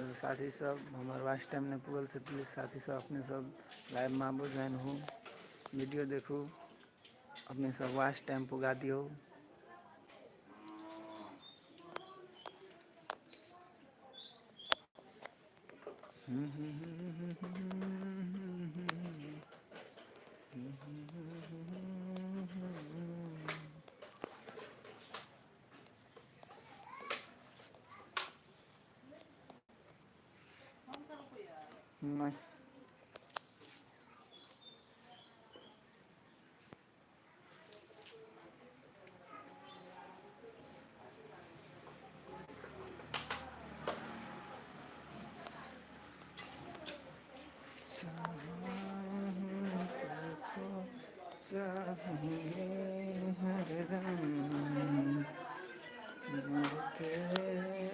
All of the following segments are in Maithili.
तऽ साथी सब, हमर वाच टाइम नहि पुरल छै। प्लीज साथी सब, अपने सब लाइवमे आबू, ज्वाइन होउ, वीडियो देखू, अपने सब वाच टाइम पुगा दियौ। नहि। चाहेंगे हरदम, मरके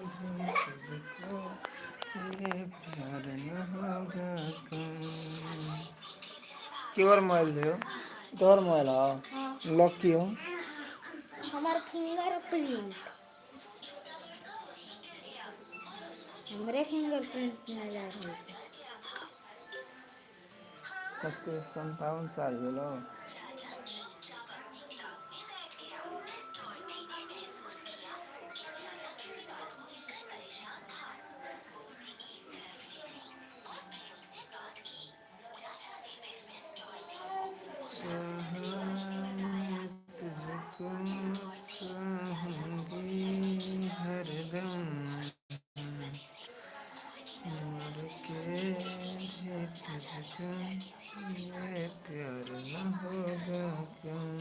भी तुझको ये प्यार न होगा कम। केकर मोबाइल दियो? तोहर मोबाइल हो? लॉक की हो? हमर फिंगर प्रिंट, हमरे फिंगर प्रिंट नहि जा रहल छै। कते 57 साल भेलौ? चाहा तुझको, चाहूंगी हरदम, मर के भी तुझको ये प्यार न होगा कम।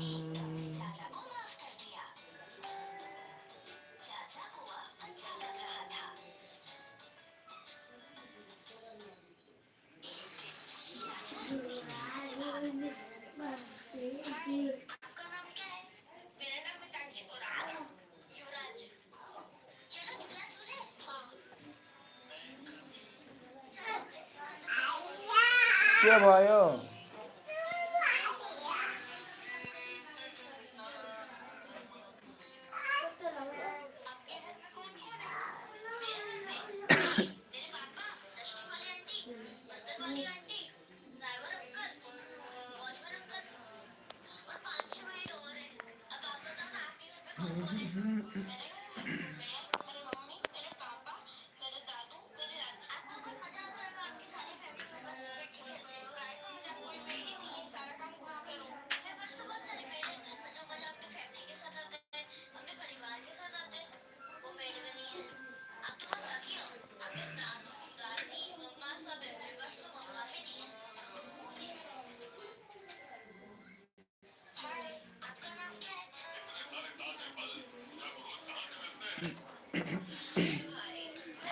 के भयो?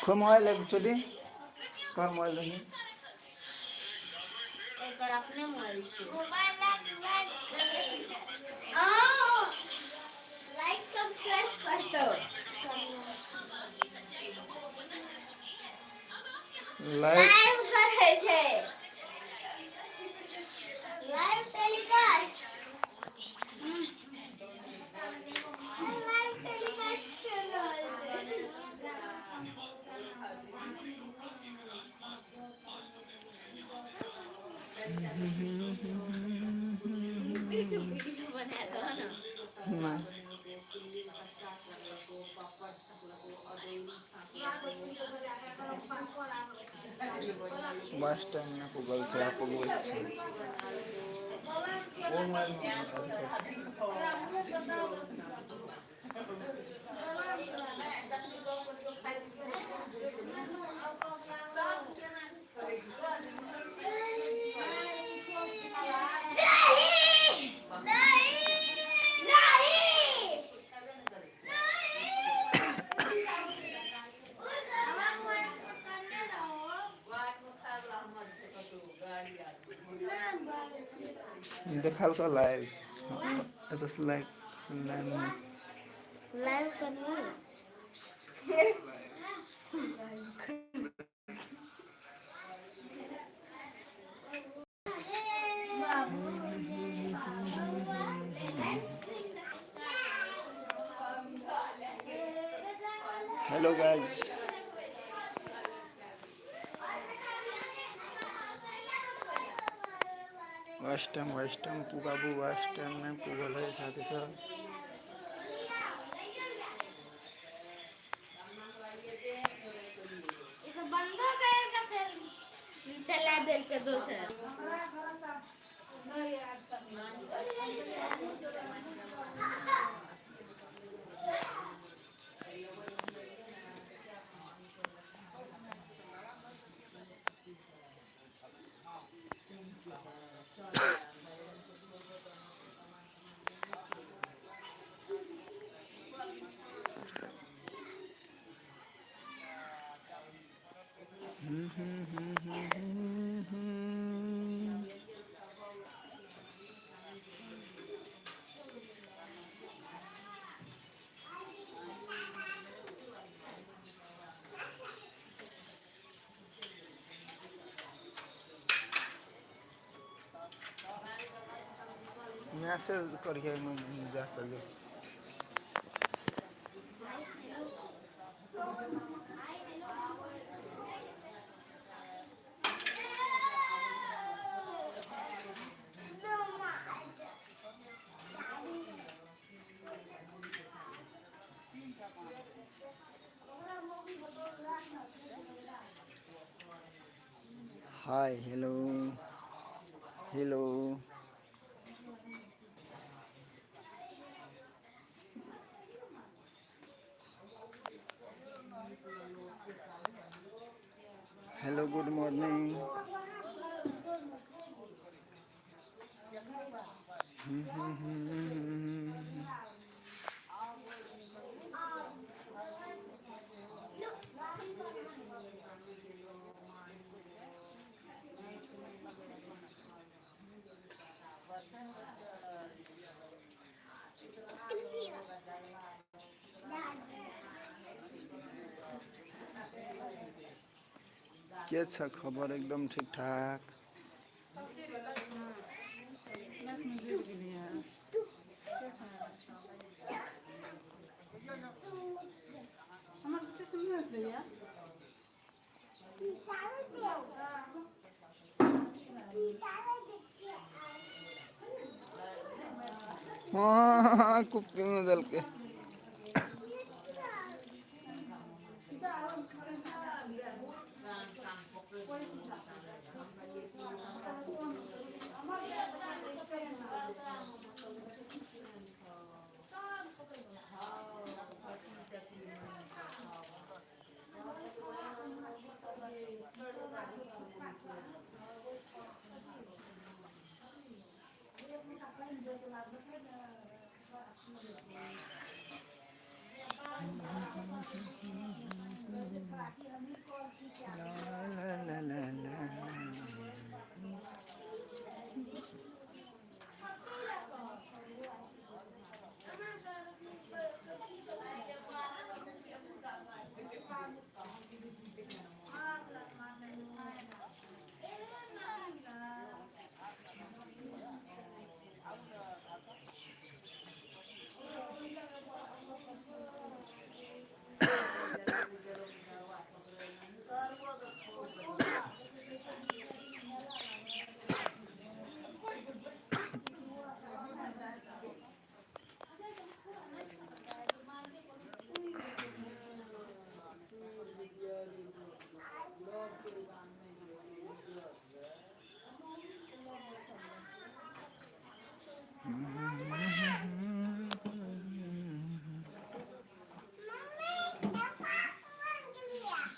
खो मोबाइल एकचोटि, तोहर मोबाइल देखी। एकर अपने मोबाइल छै। लाइक सब्सक्राइब कर दो। लाइक लाइव करै छै, लाइव टेलीकास्ट, लाइव टेलीकास्ट चल रहल छै। वीडियो बना दो ना। नहि। बस टाइम नहि पुगल छै, आब पुगबै छी। ओ मोबाइलमे। नहीं नहीं नहीं। देखाल का लाइव एतऽ लाइव लाइव। लाइव करना। Hello guys. Watch time, watch time पुगाबू, वाच टाइम नहि पुगल है साथी सब। बंदो कर के फिर चला दिल के दोसर। मैसेज करिए जा सके। Hi, hello hello, hello, good morning. के छ खबर? एकदम ठीक ठाक। हाँ, कुप्पी में दल के। ला ला ला ला ला।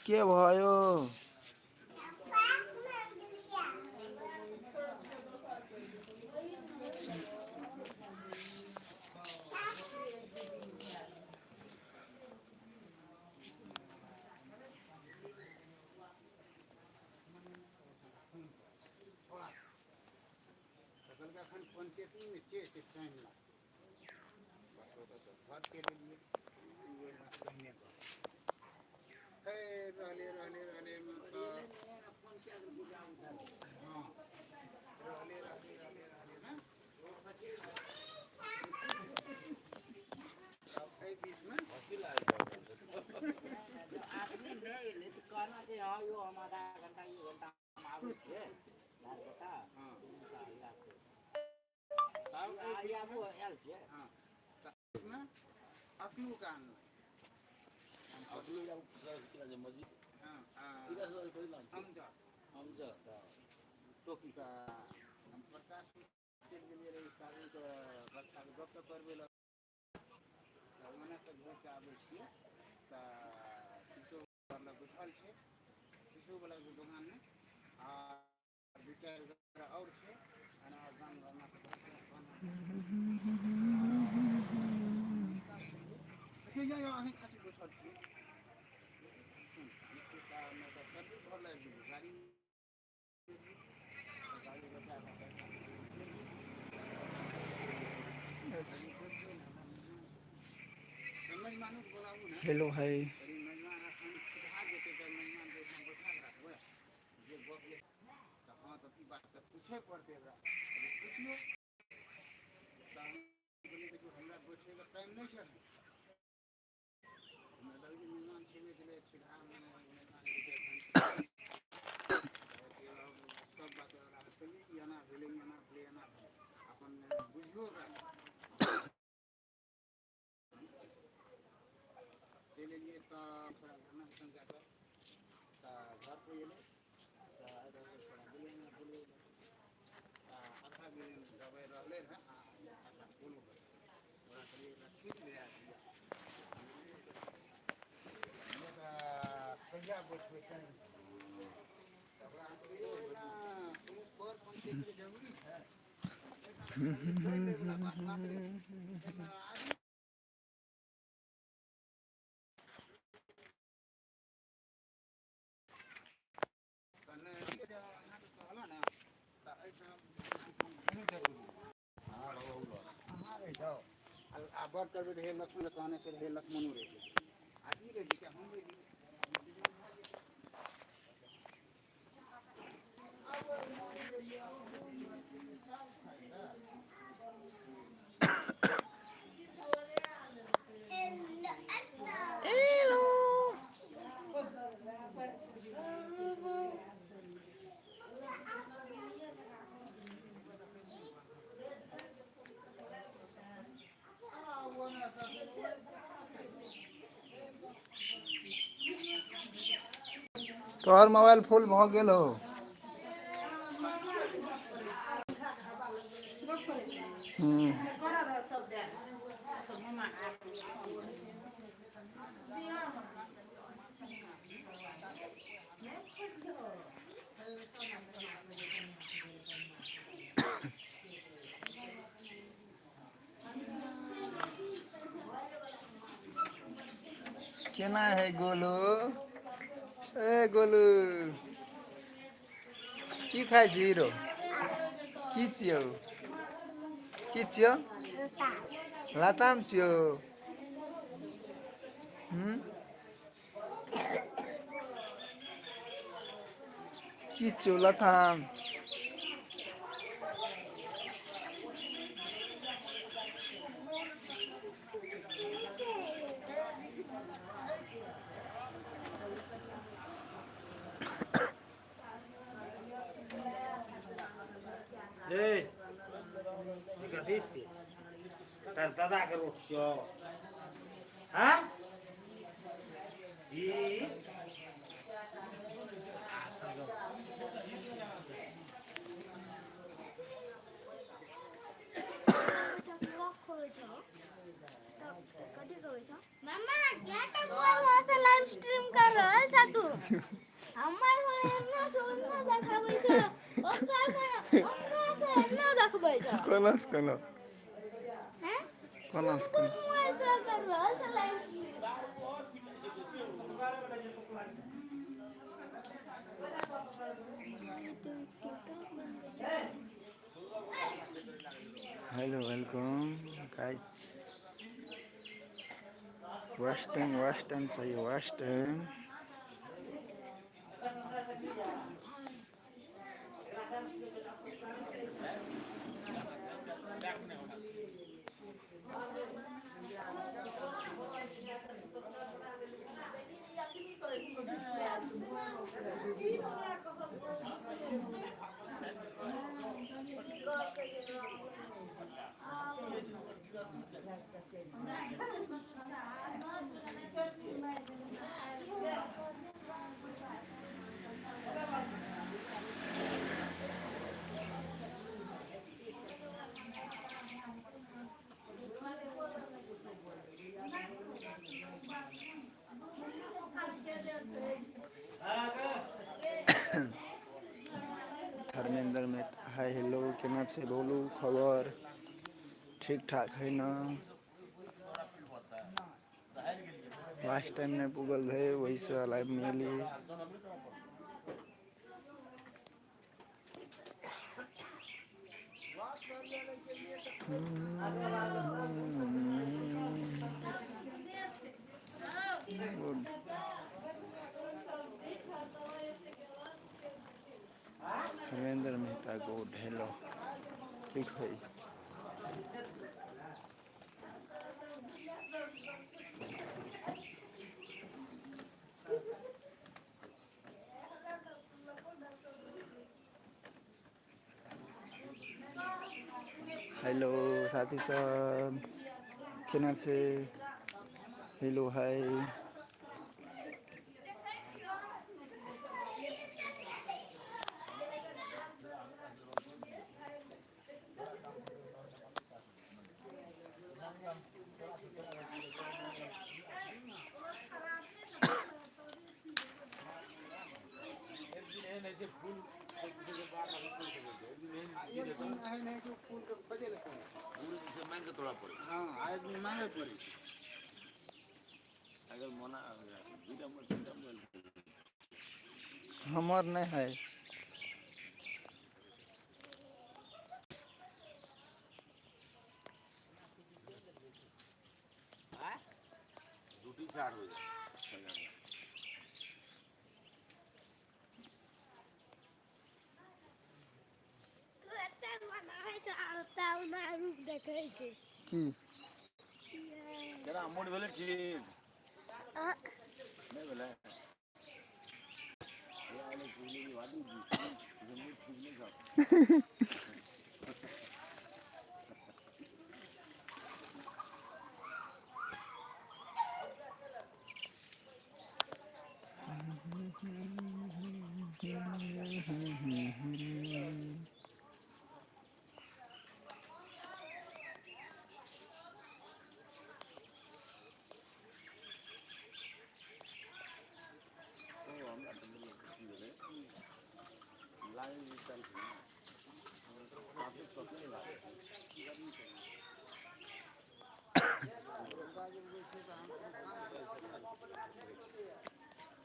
के भयो? Hello hi. तोहर मोबाइल फुल भऽ गेल हो? हूँ। केना है गोलू? ए गोलू, की खाइ छी रो? की छियौ? की छियौ? लताम छियौ? हूँ? की छियौ लताम? कथी छियै? तर दादाके रोट छियौ? हँ, ई मामा, क्या मोबाइल से लाइव स्ट्रीम कर रहल छ तू? हमर एन्ना से ओन्ना देखाबै छ, ओकर से ओन्ना से एन्ना देखबै छ। कोना से कोना? हैं? कोना से कोन कोना? मोबाइल से कर रहल छ live stream? Hello, welcome guys. Watch time, watch time चाहिए, watch time. Dharmendra Mehta hi hello, केना छै बोलू खबर ठीक ठाक है ना? लास्ट टाइम नहि पुगल रहे, वहीसँ लाइवमे एली। Good. Dharmendra Mehta good, hello, ठीक है। हेलो साथी सब, केना छै? Hello hi. हमर नहीं है। ड्यूटी 4 बजे। तू एते बनाबै छै आ ओतऽ ओना रूप देखै छै। की केना मूड भेलै ठीक? आ, नहि भेलै।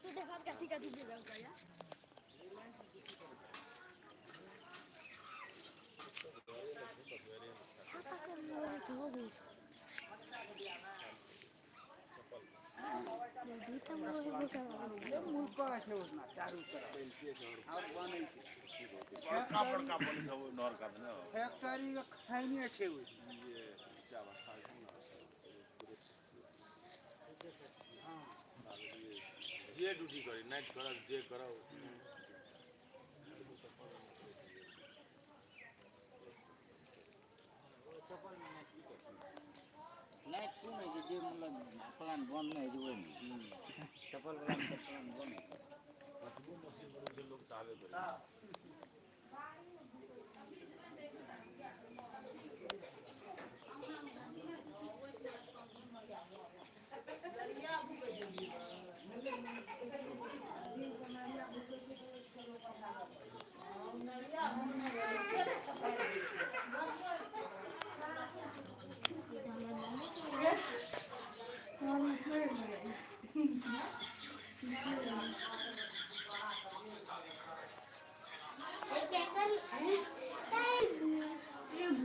तू देखा कथी कथी भेजल छै यार। पापा के मोबाइल छौ। दुटा मोबाइल बड़का बड़का बनै छै ओहि नहर कात ने। फैक्ट्री के खैने छै ओहि। जे ड्यूटी करी, नाइट करब, जे करब। नाइट कोन होइ छै जे मतलब प्लान बंद नहि होइ छै ओहिमे चप्पल वला मे तऽ प्लान बंद होइ छै। कतबो मशीन बनै छै, लोक चाहबे करै।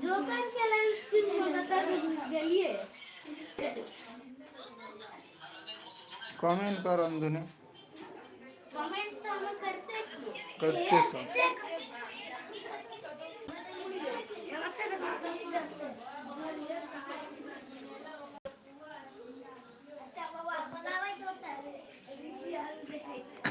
जोकर के लाइव स्ट्रीम होता था गेलिए। कमेंट कर अंधुनी। कमेंट तो हम करते छियै। करते छौ। अच्छा बाबा बोलाबै छौ तऽ ऋषि आर देखै छै।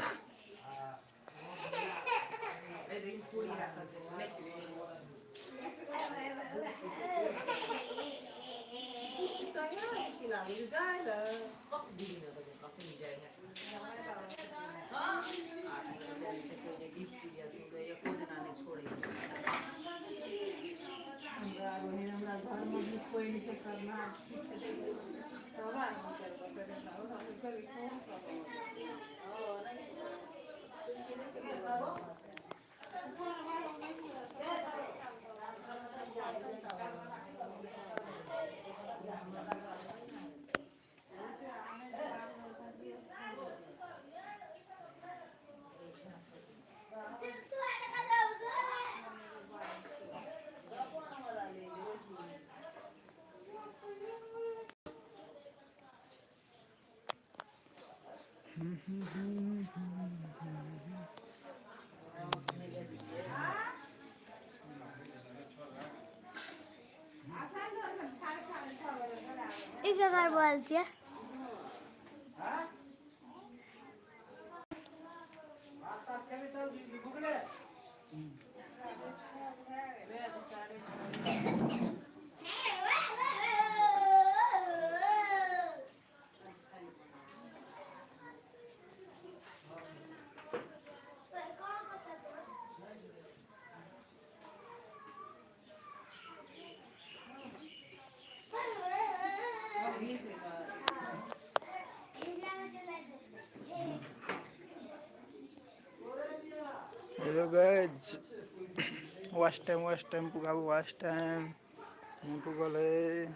ई केकर बॉल छियै? Hello guys, watch time, watch time पुगाबू, watch time नहि पुगल है।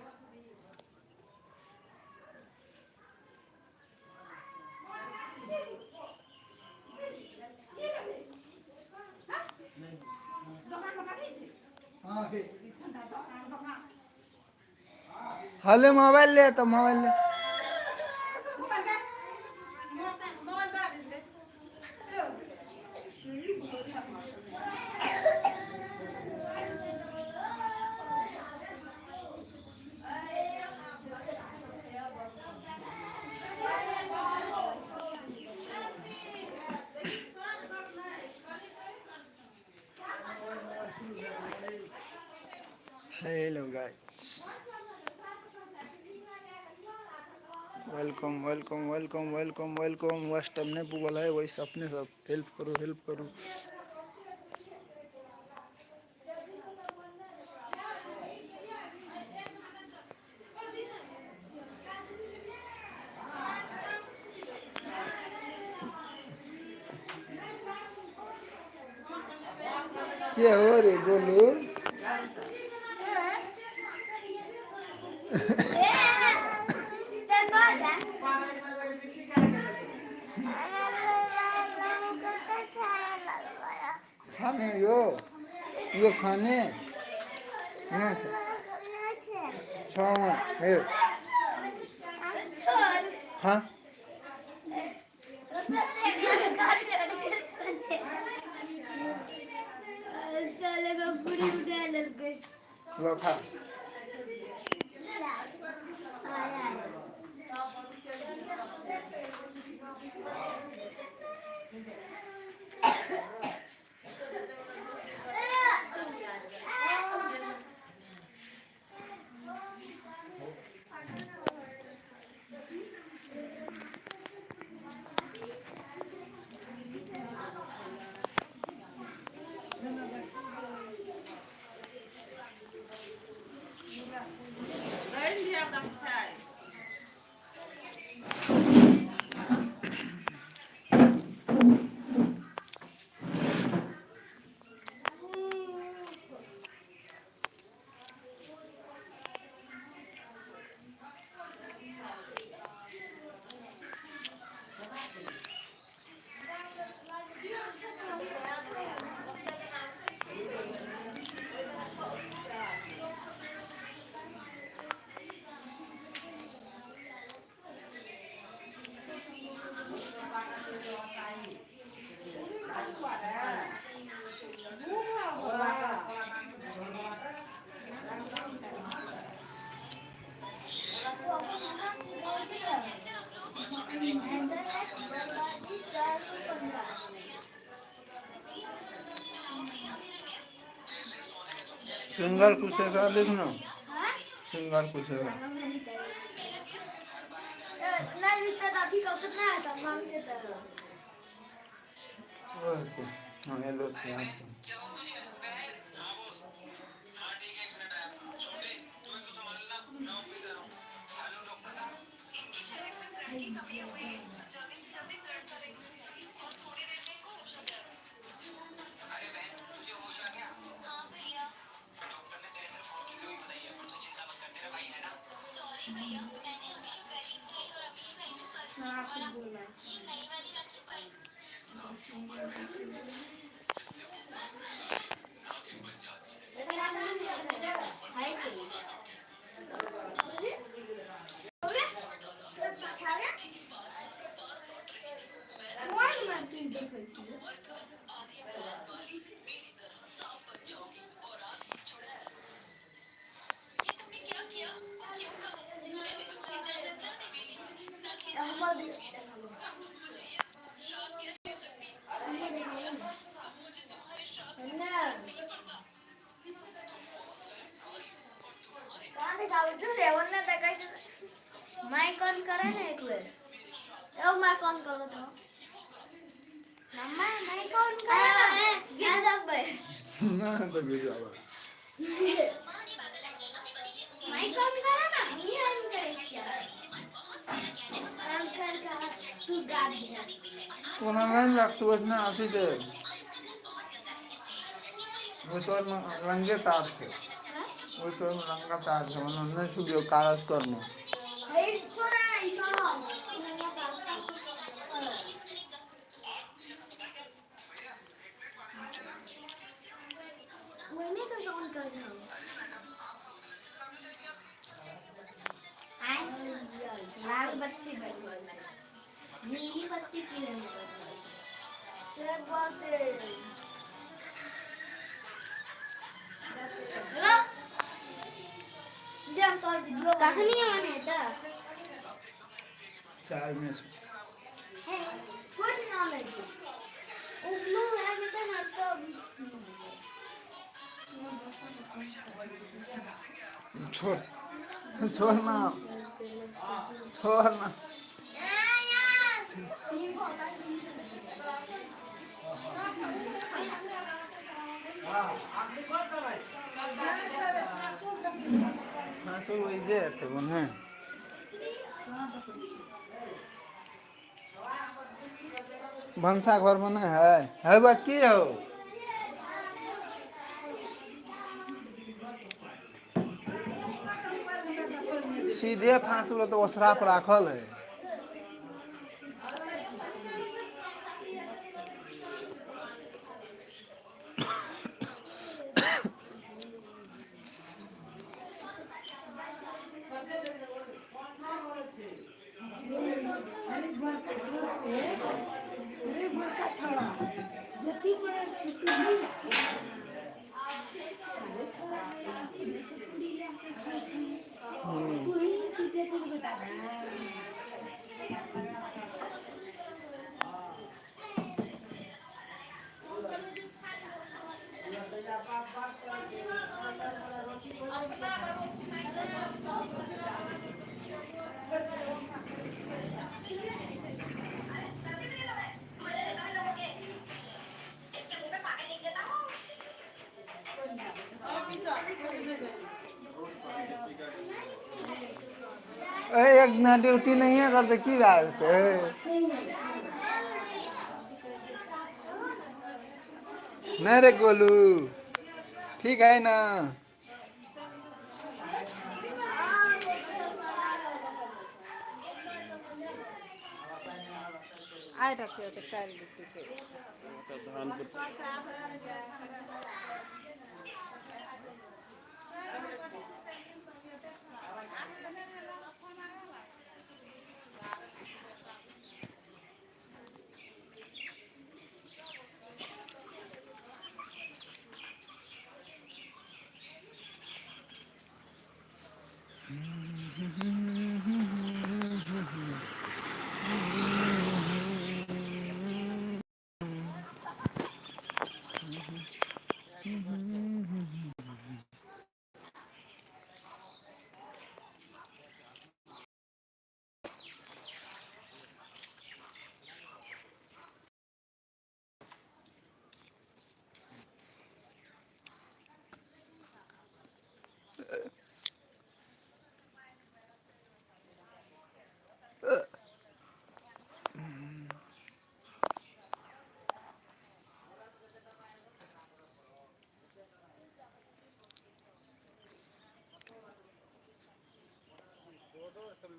हले मोबाइल ले तो मोबाइल ले। Hello guys, welcome welcome welcome welcome welcome. Watch time नहि पुगल है, वैसे अपने सब हेल्प करू, हेल्प करू। के हो रे गोलू? खाने यो यो खाने यहाँ छ हे। हाँ, लो खा। सिंगर कुशेश्वर लिखना। सिंगर कुछ है। नहीं तो अथी कब कितना है तो मांगते तो। ओके, हाँ हेलो छै आपको। माइक ऑन करा ना एक वेळ। एव माइक ऑन करो तो मम्मा माइक ऑन करा ना, गिर जाबे। ना तो गिर जाबे। माइक ऑन करा ना, मी ऑन करायची। ऑन कर तू गाडी। ओना नहि लगतौ ओतना अथी छै, ओहि तोरमे रंगे तार छै, ओहि तोरमे रंगा तार छै, ओना नहि छुबियौ कागज तरमे। लाल बत्ती बन, नीली बत्ती की रंग। कखनी आने त चाय में कुछ ना लगी उगलू है जेते ना तो। छोड़ छोड़ ना, छोड़ ना। हाँ वही जे हेतै ओन्हे। भनसा घरमे नहि है, है बा की हौ? सीधे फाँसलो तऽ ओसरा पर राखल है। अरे बड़का छौड़ा जति पढ़ल छी तू भी, अरे छौड़ा अपने से पूरी लए के खाइ छै। तू ही छी जे कुछ बता दे। ए एक दिना ड्यूटी नहिए करतै की भए जेतै? नहि रे गोलू, ठीक है ना? आइ रखियौ तऽ काल्हि ड्यूटी करि।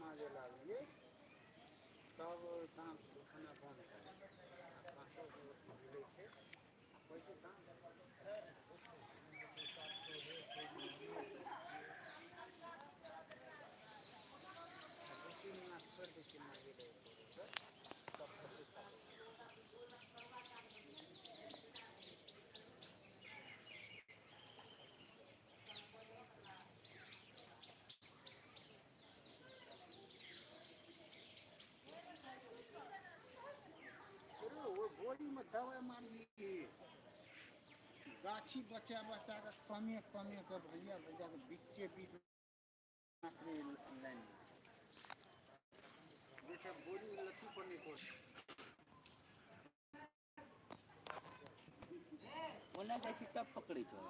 माँजे लागलियै तब दाँत दुखाना बन्द भए गेलै। काँटो मिलै छै, कहै छै दाँत। 2-3 महीना छोड़ि दै छियै माँजै लए तब खतम। ओ बोरीमे दबाइ मारबिही, गाछी बचा बचा कऽ, कमे कमे कऽ, भैया भैया के बीचे बीच मात्रे लाइन, जैसे बोरी लत्ती पर नहि पड़ै। ओना जाइ छी तब पकड़ै छौ।